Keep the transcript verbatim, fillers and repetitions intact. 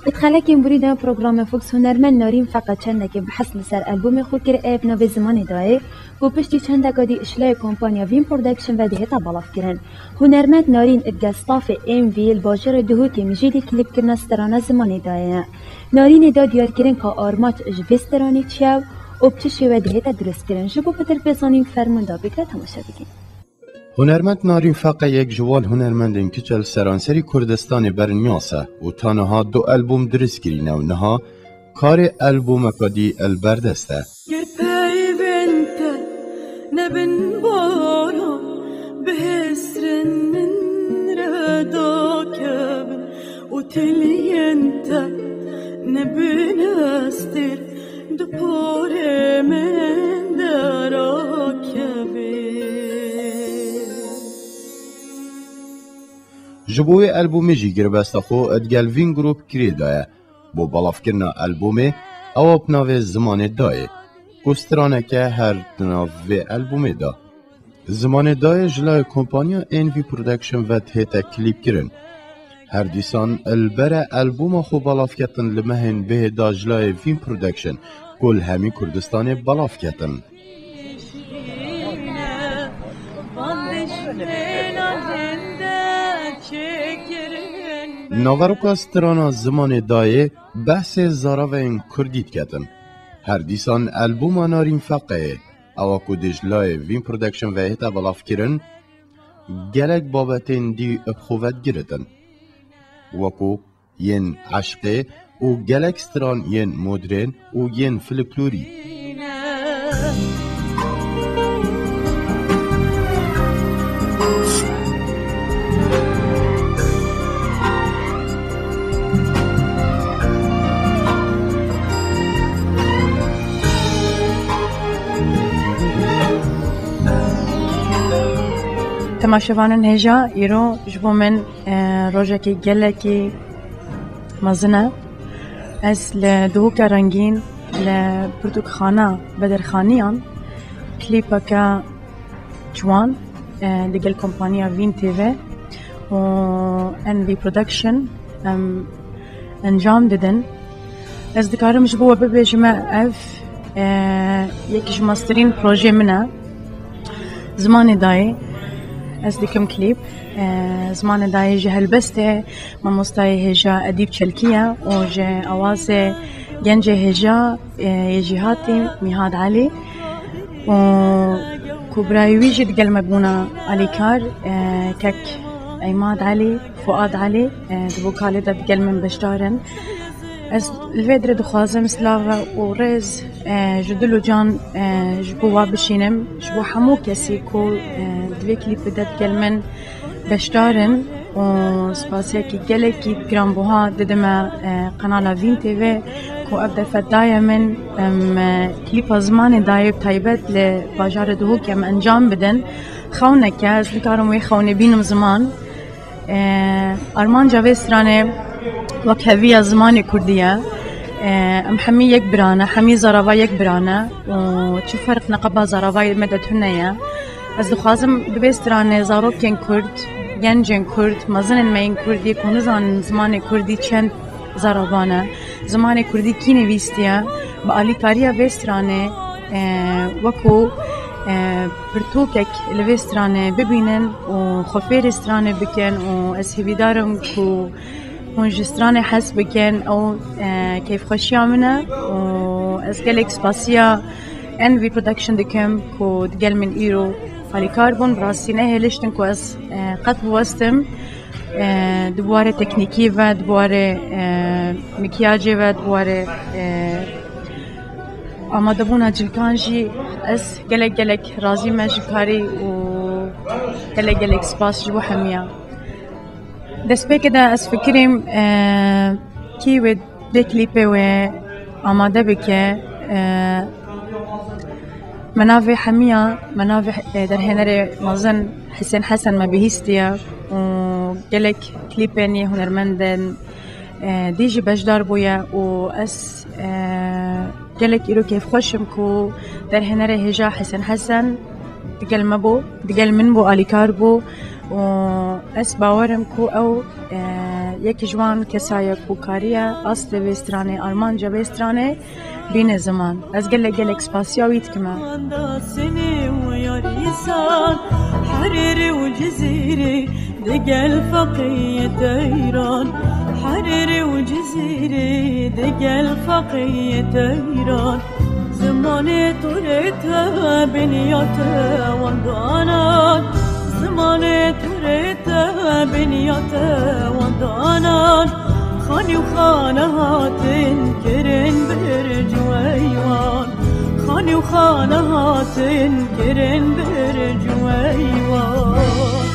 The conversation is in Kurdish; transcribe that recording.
Di xelekên borî de programa Fox hunermend Narîn Feqe çendekê behs li ser albûmê xwe kir ê bi navê Zimanê Dayê, ku piştî çendeka dî ji layê kompanya Vîn Production ve dihête belavkirin. Hunermend Narîn digel stafê M V li bajarê Duhokê mijîlî klîpkirina strana Zimanê Dayê ye. Narînê da diyarkirin ka armanc ji vê stranê çi ye û bi çi şêwe dihête dirustkirin. Ji bo pitir pê zanîn fermûn da bigre temaşe bikin. Hunermend Narîn Feqe yek ji wan hunermendên kiçe li seranserî Kurdistanê bernyas e û ta niha du albûm dirust kirîne û niha karê albûmeka dî li ber dest e. Ger peyvên te nebin baran, bi hêsrên min re dakevin û tiliyên te nebin estêr, di porê min de rakevin. Ji bo wê albûmê jî girbesta xwe digel Vîn Group kirê daye. Bo belavkirina albûmê, ewa bi navê Zimanê Dayê, ku straneke her di nav vê albûmê de. Zimanê Dayê ji layê kompanya N V Production ve dihête klîpkirin. Her dîsan li bere albûma xwe belavketin li mehên bihê de ji layê Vîn Production, ku li hemî Kurdistanê belavketin. Naveroka strana Zimanê Dayê behsê zaraveyên kurdî diketin. Her dîsan albûma Narîn Feqeyê, ewa ku dê ji layê Vîn Production ve hête belavkirin, gelek babetên dî bi xwe ve digiritin. Wekû yên eşqê û gelek stran yên modrên û yên filiklorî. Temaşevanên hêja, îro ji bo min, e, rojekî gelekî mezin e. Ez li Duhokê Rengîn li pirtûkxana Bedirxaniyan klîpeke ciwan, e, digel kompaniya Vîn T V û N V Production em encam didin. Ez dikarim ji bo we bibêjime, ev, e, yek ji mestirîn projê min e. Zimanê Dayê, ez dikim klîp. E, Zimanê Dayê ji helbestê mamostayê hêja Edîb Çelkî ye û ji awazê gencê hêja, e, yê jîhatî Mîhad Elî û ku birayê wî jî digel me bûna alîkar, e, kek Eymad Elî, Fuad Elî, e, di vokalê de digel min beşdar in. Ez li vê dirê dixwazim silav û rêz, e, ji dil û can, e, ji bo wa bişînim, ji bo hemû kesî ku, e, di vê klîpê de digel min beşdar in û spasiyekî gelekî giranbuha didime, e, qenala Vîn T V ku ev derfet daye min, em, e, klîpa Zimanê Dayê bi taybet li bajarê Duhokê em encam bidin. Xewneke, ez nikarim wê xewnê bînim ziman. E, armanca vê stranê wekheviya zimanê kurdî ye. E, em hemî yek bira ne, hemî zarava yek bira ne û çi ferq neqeba zaravayê me de tune ye. Ez dixwazim bi vê stranê zarokên kurd, gencên kurd, mezinên me yên kurdî ku nizanin zimanê kurdî çend zaravan e, zimanê kurdî kî nivîstiye, bi alîkariya vê stranê, e, wekû, e, pirtûkek li vê stranê bibînin û xwe fêrê stranê bikin û ez hêvîdar im ku hûn ji stranê hez bikin. Ew, e, keyfxweşiya min e û ez gelek spasiya N V Production dikim ku digel min îro alîkar bûn. Bi rastî nehêliştin ku ez, e, qet biwestim. E, di warê teknîkî ve, di warê, e, mikyajê ve, di warê, e, amadebûna cilkan jî ez gelek gelek razî me ji karî û gelek gelek spas ji bo hemiya. Destpêkê de ez fikirîm, e, kî wê vê klîpê wê amade bike, e, me navê hemiya, me navê, e, derhênerê mezin Hisên Hesen me bihîstiye û gelek klîpên yê hunermendên, e, dî jî beşdar bûye û ez, e, gelek îro kêfxweş im ku derhênerê hêja Hisên Hesen digel me bû, digel min bû, alîkar bû û ez bawer im ku ew, e, Yek ji wan kesayek ku kariye astê vê stranê, armanca vê stranê bîne ziman. Ez gelek gelek spasiya wî dikime. Wanda sinê û yarîsan, Herêrê û Cizîrê digel Feqiyê Teyran, Herêrê û Cizîrê digel Feqiyê Teyran. Zimanê torê te binyate wandanan, zimanê torê te binyate wandanan. Xanî û xane hatin kirin birc û eywan, xanî û xane hatin kirin birc û eywan.